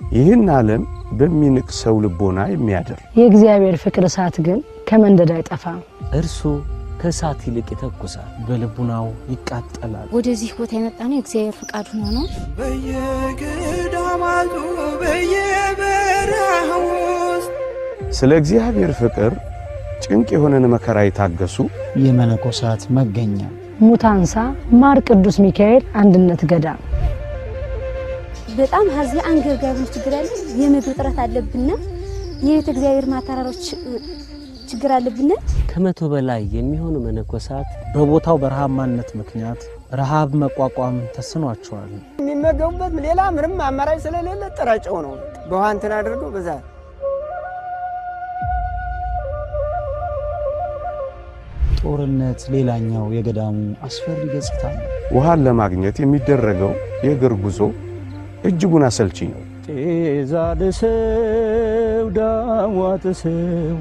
ይህን ዓለም በሚንቅ ሰው ልቦና የሚያድር የእግዚአብሔር ፍቅር እሳት ግን ከመንደድ አይጠፋም። እርሱ ከእሳት ይልቅ ይተኩሳል፣ በልቡናው ይቃጠላል። ወደዚህ ቦታ የመጣ ነው የእግዚአብሔር ፍቃድ ሆኖ ነው። በየገዳማቱ በየበረሃው ውስጥ ስለ እግዚአብሔር ፍቅር ጭንቅ የሆነን መከራ የታገሱ የመነኮሳት መገኛ ሙታንሳ ማር ቅዱስ ሚካኤል አንድነት ገዳም። በጣም ሀዚ አንገብጋቢ ችግር አለ። የምግብ እጥረት አለብን። የቤተ እግዚአብሔር ማተራሮች ችግር አለብን። ከ100 በላይ የሚሆኑ መነኮሳት በቦታው በረሃማነት ምክንያት ረሃብ መቋቋም ተስኗቸዋል። የሚመገቡበት ሌላ ምንም አማራጭ ስለሌለ ጥረጨው ነው። በውሃ እንትን አድርገው በዛ። ጦርነት ሌላኛው የገዳሙ አስፈሪ ገጽታ ነው። ውሃን ለማግኘት የሚደረገው የእግር ጉዞ እጅጉን አሰልቺ ነው። ጤዛ ልሰው ዳዋ ጥሰው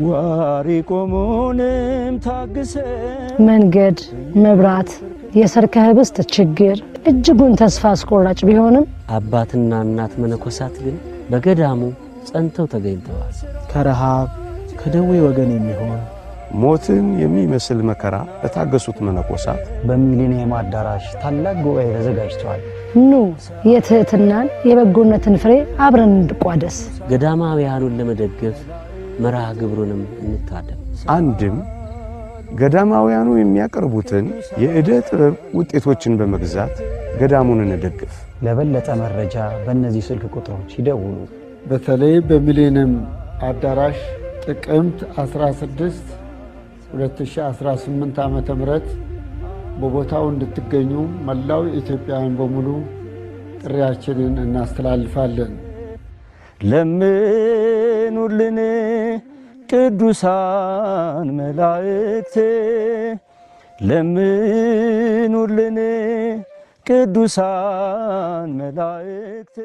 ዋሪ ቆሞንም ታግሰው። መንገድ፣ መብራት፣ የሰርከ ህብስት ችግር እጅጉን ተስፋ አስቆራጭ ቢሆንም አባትና እናት መነኮሳት ግን በገዳሙ ጸንተው ተገኝተዋል። ከረሃብ ከደዌ ወገን የሚሆን ሞትን የሚመስል መከራ ለታገሱት መነኮሳት በሚሊኒየም አዳራሽ ታላቅ ጉባኤ ተዘጋጅቷል። ኑ የትህትናን የበጎነትን ፍሬ አብረን እንቋደስ። ገዳማውያኑን ለመደገፍ መርሃ ግብሩንም እንታደም። አንድም ገዳማውያኑ የሚያቀርቡትን የዕደ ጥበብ ውጤቶችን በመግዛት ገዳሙን እንደግፍ። ለበለጠ መረጃ በእነዚህ ስልክ ቁጥሮች ይደውሉ። በተለይ በሚሊኒየም አዳራሽ ጥቅምት 16 2018 ዓ.ም በቦታው እንድትገኙ መላው ኢትዮጵያውያን በሙሉ ጥሪያችንን እናስተላልፋለን። ለምኑልን ቅዱሳን መላእክት፣ ለምኑልን ቅዱሳን መላእክት።